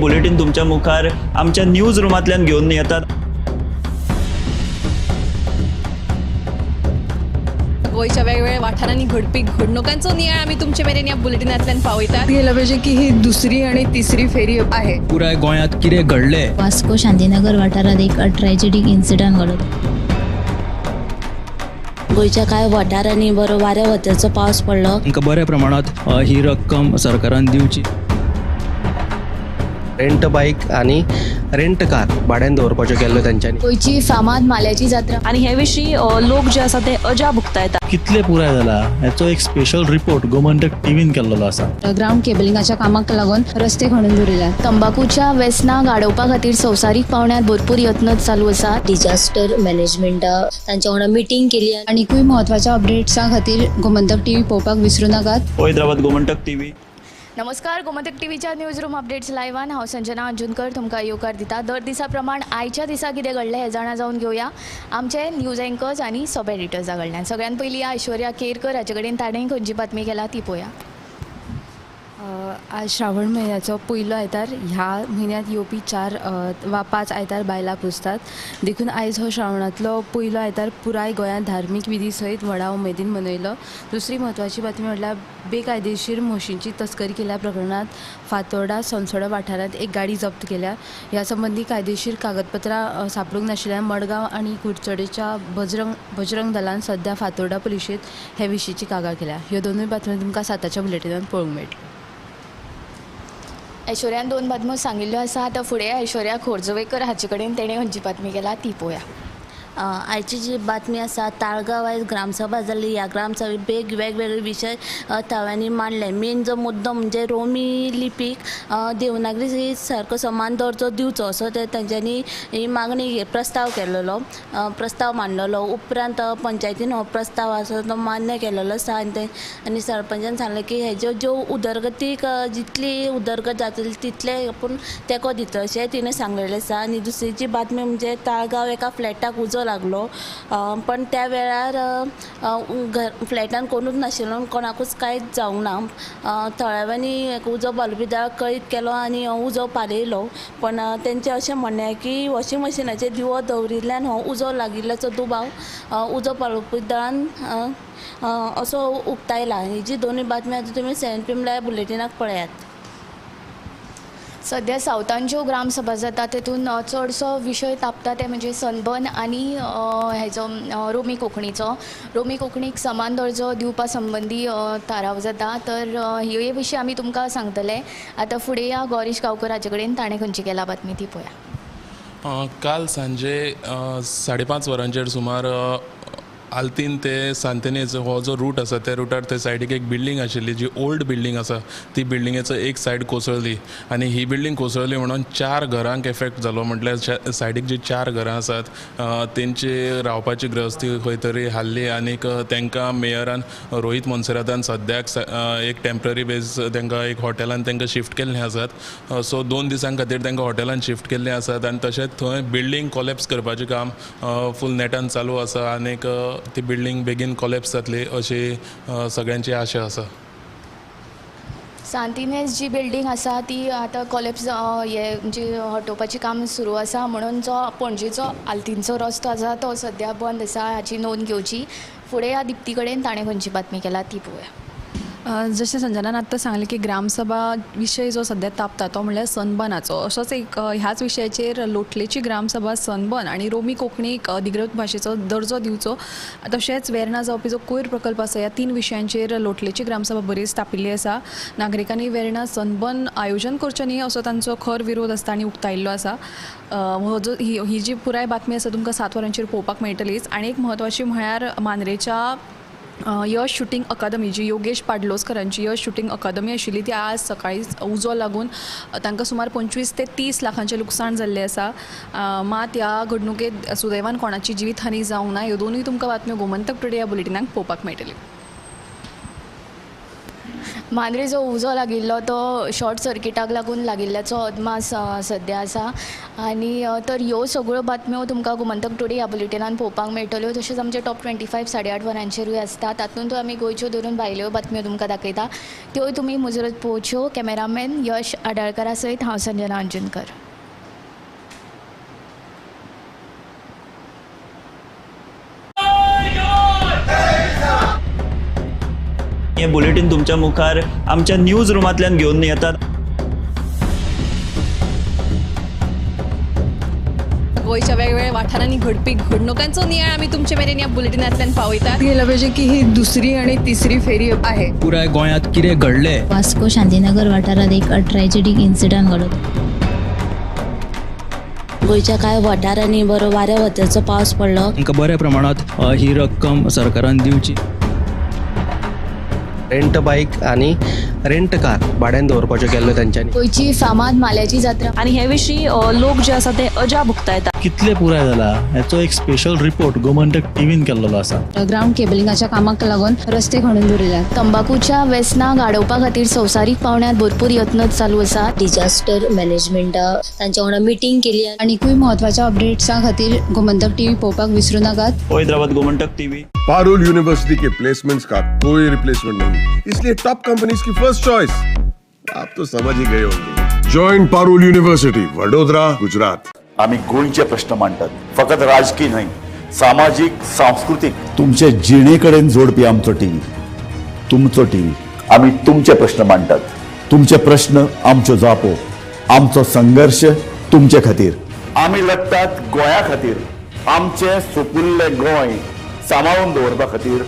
Bulletin तुमच्या मुखार आमच्या न्यूज रुमांतल्यान घेवन येतात. गोंयच्या वेगवेगळ्या वाठारांनी घडपी घडणुकांचो नियाळ आमी तुमचे मेरेन ह्या बुलेटिनांतल्यान पावयतात. गेलं पाहिजे की ही दुसरी आणि तिसरी फेरी आहे. पुराय गोंयांत कितें घडलें. वास्को शांतीनगर वाठारांत एक ट्रॅजेडीक इन्सिडंट घडलो. गोंयच्या कांय वाठारांनी बरो वाऱ्या वताचो पावस पडलो. तांकां बऱ्या प्रमाणांत ही रक्कम सरकारान दिवची. रेंट बायक आनी रेंट कार भाड्यान दवरपाच्यो केल्ल्यो तेंच्यांनी. गोंयची फामाद माल्याची जात्रा आनी हे विशीं लोक जे आसा ते अजाप उक्तायतात. कितले पुराय जाला हेचो एक स्पेशल रिपोर्ट गोमंतक टीव्हीन केल्लो आसा. ग्राउंड केबलिंगाच्या कामाक लागून रस्ते खणून दवरिल्यात. तंबाकूच्या वेसनाक आडोवपा खातीर संवसारीक पावंड्यार भरपूर यत्न चालू आसात. डिजास्टर मॅनेजमेंटा तांच्या वांगडा मिटींग केली. आनीकूय म्हत्वाच्या अपडेट्सां खातीर गोमंतक टीव्ही पळोवपाक विसरूं नाकात. पळयत रावात गोमंतक टीव्ही. नमस्कार, गोमंतक टीव्हीच्या न्यूज रूम अपडेट्स लायव्हान हांव संजना अंजुनकर तुमकां येवकार दिता. दर दिसा प्रमाण आयच्या दिसा कितें घडलें हें जाणा जावन घेवया आमचे न्यूज एंकर्स आनी सब एडिटर्सा कडल्यान. सगळ्यान पयलीं ऐश्वर्या केरकर हाचे कडेन ताणें खंयची बातमी केला ती पळोवया. आज श्रावण म्हयन्याचो पयलो आयतार. ह्या म्हयन्यांत येवपी 4 वा 5 आयतार बायलां पुजतात. देखून आयज हो श्रावणांतलो पयलो आयतार पुराय गोंयांत धार्मीक विधी सयत व्हडा उमेदीन मनयलो. दुसरी म्हत्वाची बातमी म्हटल्यार बेकायदेशीर म्हशींची तस्करी केल्या प्रकरणांत फातोर्डा सोनसोडा वाठारांत एक गाडी जप्त केल्या. ह्या संबंदी कायदेशीर कागदपत्रां सापडूंक नाशिल्ल्यान मडगांव आनी कुडचडेच्या बजरंग दलान सद्या फातोर्डा पुलिशेंत हे विशींची कागाळ केल्या. ह्यो दोनूय बातम्यो तुमकां 7च्या बुलेटिनांत पळोवंक मेळटल्यो. ऐश्वर्यान 2 बातम्यो सांगिल्ल्यो आसा. आतां फुडें ऐश्वर्या खोर्जुवेकर हाचे कडेन तेणें खंयची बातमी केला ती पळोवया. आयची जी बातमी आसा, ताळगांव आयज ग्रामसभा जाली. ह्या ग्रामसभेक वेगवेगळे विशय थळाव्यांनी मांडले. मेन जो मुद्दो म्हणजे रोमी लिपीक देवनागरी सारको समान दर्जो दिवचो असो ते तांच्यांनी ही मागणी प्रस्ताव केलेलो, प्रस्ताव मांडलेलो. उपरांत पंचायतीन हो प्रस्ताव आसा तो मान्य केलेलो आसा. आनी ते आनी सरपंचान सांगलें की हेज्यो ज्यो उदरगतीक जितली उदरगत जातली तितले आपूण तेंको दितलो अशें तिणें सांगलेलें आसा. आनी दुसरी जी बातमी म्हणजे ताळगांव एका फ्लॅटाक उजो लागलो, पण त्या वेळार घर फ्लॅटान कोणूच नाशिल्लो, कोणाकूच कांयच जावंक ना. थळाव्यांनी उजो पालोवपी दळाक कळीत केलो आनी उजो पालयलो. पण तेंचें अशें म्हणणें की वॉशिंग मशिनाचेर दिवो दवरिल्ल्यान हो उजो लागिल्ल्याचो दुबाव उजो पालोवपी दळान असो उक्तायला. ही जी दोनूय बातमी आतां तुमी 7 PM live बुलेटिनाक पळयात. सद्या सावथान ज्यो ग्रामसभा जाता तेतून चडसो विशय तापता ते म्हणजे सनबर्न आनी हेजो रोमी कोंकणीचो. रोमी कोंकणीक समान दर्जो दिवपा संबंदी थाराव जाता. तर हे विशीं आमी तुमकां सांगतले. आतां फुडें या गौरीश गांवकर हाचे कडेन ताणें खंयची केला बातमी ती पळोवया. काल सांजे 5:30 वरांचेर सुमार आल्तीन ते सांतेनेज हो जो रूट आसा त्या रुटार ते सायडीक एक बिल्डींग आशिल्ली जी ओल्ड बिल्डींग आसा. ती बिल्डिंगेचो एक सायड कोसळ्ळी आनी ही बिल्डींग कोसळ्ळी म्हणून 4 घरांक एफेक्ट जालो. म्हटल्यार सायडीक जी 4 घरां आसात तेंची रावपाची गृहस्थी खंय तरी हाल्ली आनीक तांकां मेयरान रोहीत मोन्सेरातान सद्याक एक टेम्पररी बेज तांकां एक हॉटेलान तांकां शिफ्ट केल्ले आसात. सो 2 दिसां खातीर तांकां हॉटेलान शिफ्ट केल्ले आसात आनी तशेंच थंय बिल्डींग कोलॅप्स करपाचें काम फूल नेटान चालू आसा आनीक ती बिल्डींग बेगीन कोलॅप्स जातली अशी सगळ्यांची आशा आसा. सांतिनेज जी बिल्डींग आसा ती आतां कोलॅप्स हे म्हणजे हटोवपाचें काम सुरू आसा म्हणून जो पणजेचो आल्तीनचो रस्तो आसा तो सद्या बंद आसा हाची नोंद घेवची. फुडें ह्या दिप्ती कडेन ताणें खंयची बातमी केला ती पळोवया. जशें संजनान आत्तां सांगलें की ग्रामसभा विशय जो सद्या तापता तो म्हणल्यार सनबर्नाचो. असोच एक ह्याच विशयाचेर लोटलेची ग्रामसभा सनबर्न आनी रोमी कोंकणीक अधिकृत भाशेचो दर्जो दिवचो तशेंच वेर्णा जावपी जो कोयर प्रकल्प आसा ह्या 3 विशयांचेर लोटलेची ग्रामसभा बरीच तापिल्ली आसा. नागरिकांनी वेर्णा सनबर्न आयोजन करचें न्ही असो तांचो खर विरोध आसता आनी उक्तायिल्लो आसा. हो जो ही जी पुराय बातमी आसा तुमकां 7 वरांचेर पळोवपाक मेळटलीच. आनी एक म्हत्वाची म्हळ्यार मांद्रेच्या यश शूटिंग अकादमी जी योगेश पाडलोस्करांची यश शूटिंग अकादमी आशिल्ली ती आज सकाळी उजो लागून तांकां सुमार 25 ते 30 लाखांचें लुकसाण जाल्लें आसा. मात ह्या घडणुकेंत सुदैवान कोणाची जिवीत हानी जावंक ना. ह्यो दोनूय तुमकां बातम्यो गोमंतक टुडे ह्या बुलेटिनाक पळोवपाक मेळटल्यो. मांद्रे जो उजो लागिल्लो तो शॉर्ट सर्किटाक लागून लागिल्ल्याचो अदमास सद्या आसा. आनी तर ह्यो सगळ्यो बातम्यो तुमकां गोमंतक टुडे ह्या बुलेटिनान पळोवपाक मेळटल्यो. तशेंच आमचे टॉप 25 8:30 वरांचेरूय आसता. तातूंत आमी गोंयच्यो धरून भायल्यो बातम्यो तुमकां दाखयता, त्योय तुमी मुजरत पळोवच्यो. कॅमेरामॅन यश आडाळकरा सयत हांव संजना अंजुनकर. हे बुलेटीन तुमच्या मुखार आमच्या न्यूज रुमांतल्यान घेवन येतात. गोंयच्या वेगवेगळ्या वाठारांनी घडपी घडणुकांचो नियाळ आमी तुमचे मेरेन ह्या बुलेटिनांतल्यान पावयतात. गेलं पाहिजे की ही दुसरी आणि तिसरी फेरी आहे. पुराय गोंयांत कितें घडलें, वास्को शांतीनगर वाठारांत एक ट्रॅजेडीक इन्सिडंट घडलो. गोंयच्या कांय वाठारांनी बरो वाऱ्या वताचो पावस पडलो. तांकां बऱ्या प्रमाणांत ही रक्कम सरकारान दिवची. रेंट बायक आनी रेंट कार भाड्यान दवरपाच्यो केल्ल्यो तेंच्यांनी. गोंयची फामाद माल्याची जात्रा. आनी हे विशीं लोक जे आसा ते अजाप उक्तायतात. कितले पुराय जाला हेचो एक स्पेशल रिपोर्ट गोमंतक टीव्हीन केल्लो आसा. ग्रावंड केबलिंगाच्या कामाक लागून रस्ते खणून दवरिल्यात. तंबाकूच्या वेसनाक आडोवपा खातीर संवसारीक पावंड्यार भरपूर यत्न चालू आसात. डिजास्टर मॅनेजमेंटा तांच्या वांगडा मिटींग केली. आनीकूय म्हत्वाच्या अपडेट्सां खातीर गोमंतक टीव्ही पळोवपाक विसरू नाकात. पळयत रावात Gomantak TV. Parul university K placements का कोई रिप्लेसमेंट नहीं, इसलिए टॉप कंपनीज की फर्स्ट चॉइस. आप तो समझ ही गए होंगे. Join Parul university, Vadodara, Gujarat. आमी गोंयचे प्रश्न मांडटात, फकत राजकीय न्हय, सामाजीक, सांस्कृतीक, तुमचे जिणे कडेन जोडपी आमचो टीव्ही, तुमचो टीव्ही. आमी तुमचे प्रश्न मांडटात, तुमचे प्रश्न आमच्यो जापो, आमचो संघर्श तुमचे खातीर. आमी लडटात गोंया खातीर, आमचें सुपुल्लें गोंय सांबाळून दवरपा खातीर.